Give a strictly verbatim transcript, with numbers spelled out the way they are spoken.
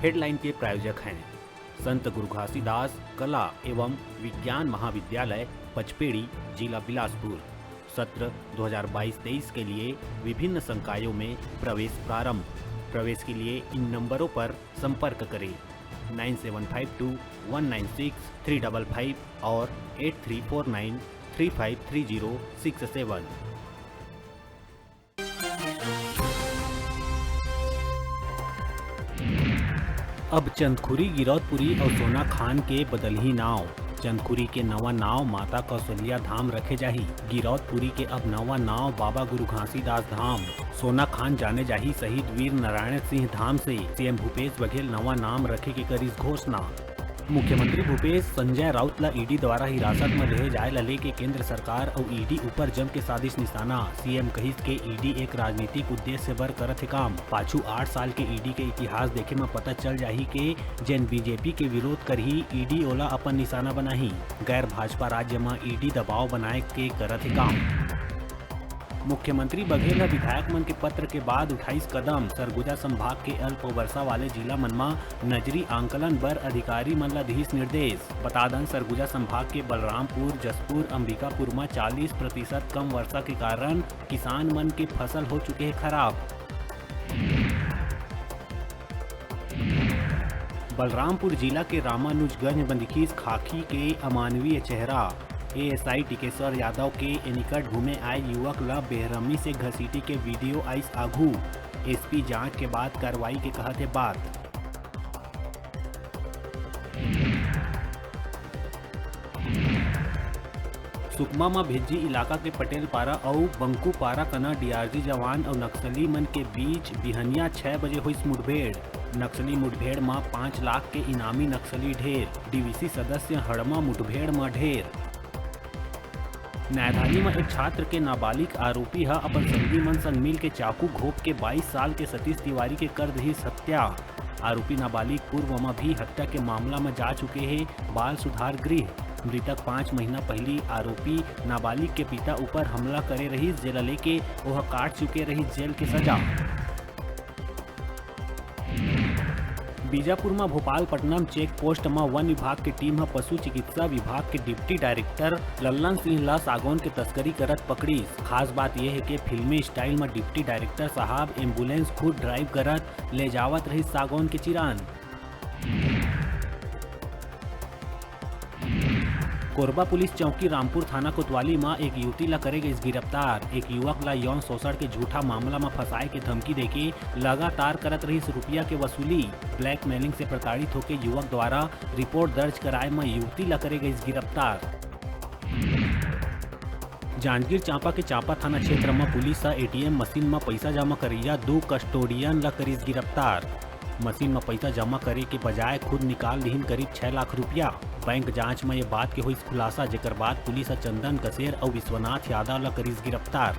Headline के प्रायोजक हैं संत गुरु घासीदास कला एवं विज्ञान महाविद्यालय पचपेड़ी, जिला बिलासपुर। सत्र दो हज़ार बाईस तेईस के लिए विभिन्न संकायों में प्रवेश प्रारंभ। प्रवेश के लिए इन नंबरों पर संपर्क करें, nine seven five two one nine six three double five और eight three four nine three five three zero six seven. अब चंदखुरी, गिरौदपुरी अउ सोना खान के बदलही नाव। चंदखुरी के नवा नाव माता कौशल्या धाम रखे जाही। गिरौदपुरी के अब नवा नाव बाबा गुरु घासीदास धाम। सोना खान जाने जाही शहीद वीर नारायण सिंह धाम से। सीएम भूपेश बघेल नवा नाम रखे के करिस घोषणा। मुख्यमंत्री भूपेश संजय राउत ला ईडी द्वारा हिरासत म लेहे जाए ला लेके केंद्र सरकार अउ ईडी ऊपर जम के साधिस निशाना। सीएम कहिस के ईडी एक राजनीतिक उद्देश्य बर करत हे काम। पाछू आठ साल के ईडी के इतिहास देखे म पता चल जाही के जेन बीजेपी के विरोध करही, ईडी ओला अपन निशाना बनाही। गैर भाजपा राज्य म ईडी दबाव बनाए के करत हे काम। मुख्यमंत्री बघेल ह विधायक मन के पत्र के बाद उठाइस कदम। सरगुजा संभाग के अल्प वर्षा वाले जिला मन म नजरी आंकलन बर अधिकारी मन ल दिहिस निर्देश। बता दन, सरगुजा संभाग के बलरामपुर, जशपुर, अंबिकापुर म चालीस प्रतिशत कम वर्षा के कारण किसान मन के फसल हो चुके हे खराब। बलरामपुर जिला के रामानुजगंज म दिखिस खाकी के अमानवीय चेहरा। एएसआई टिकेश्वर यादव के एनिकट घूमे आए युवक ल बेरहमी से घसीटी के वीडियो आइस आघू। एसपी जांच के बाद कार्रवाई के कहत हे बात। सुकमा म भेज्जी इलाका के पटेल पारा अउ बंकू पारा कना डीआरजी जवान अउ नक्सली मन के बीच बिहनिया छह बजे होइस मुठभेड़। नक्सली मुठभेड़ म पाँच लाख के इनामी नक्सली ढेर, डीवीसी सदस्य हड़मा मुठभेड़ म ढेर। न्यायधानी म एक छात्र के नाबालिग आरोपी ह अपन संगी मन संग मिल के चाकू घोप के बाईस साल के सतीश तिवारी के कर दिहिस हत्या। आरोपी नाबालिग पूर्व म भी हत्या के मामला म जा चुके हे बाल सुधार गृह। मृतक पाँच महीना पहिली आरोपी नाबालिग के पिता ऊपर हमला करे रहिस, जेला लेके ओह काट चुके रहिस जेल के सजा। बीजापुर म भोपालपट्टनम चेक पोस्ट म वन विभाग के टीम ह पशु चिकित्सा विभाग के डिप्टी डायरेक्टर लल्लन सिंह ल सागौन के तस्करी करत पकड़िस। खास बात ये हे के फिल्मी स्टाइल म डिप्टी डायरेक्टर साहब एम्बुलेंस खुद ड्राइव करत ले जावत रहिस सागौन के चिरान। कोरबा पुलिस चौकी रामपुर थाना कोतवाली म एक युवती ला करे गइस गिरफ्तार। एक युवक ला यौन शोषण के झूठा मामला म फंसाए के धमकी देके लगातार करत रहिस रुपया के वसूली। ब्लैकमेलिंग से प्रताड़ित होके युवक द्वारा रिपोर्ट दर्ज कराए म युवती ला करे गइस गिरफ्तार। जांजगीर चांपा के चांपा थाना क्षेत्र म पुलिस ह एटीएम मशीन म पइसा जमा करइया दू कस्टोडियन ल करिस गिरफ्तार। मशीन म पइसा जमा करे के बजाय खुद निकाल लिहिन करीब छह लाख रुपया। बैंक जांच म ये बात के होइस खुलासा, जेकर बाद पुलिस ह चंदन कसेर अउ विश्वनाथ यादव ल करिस गिरफ्तार।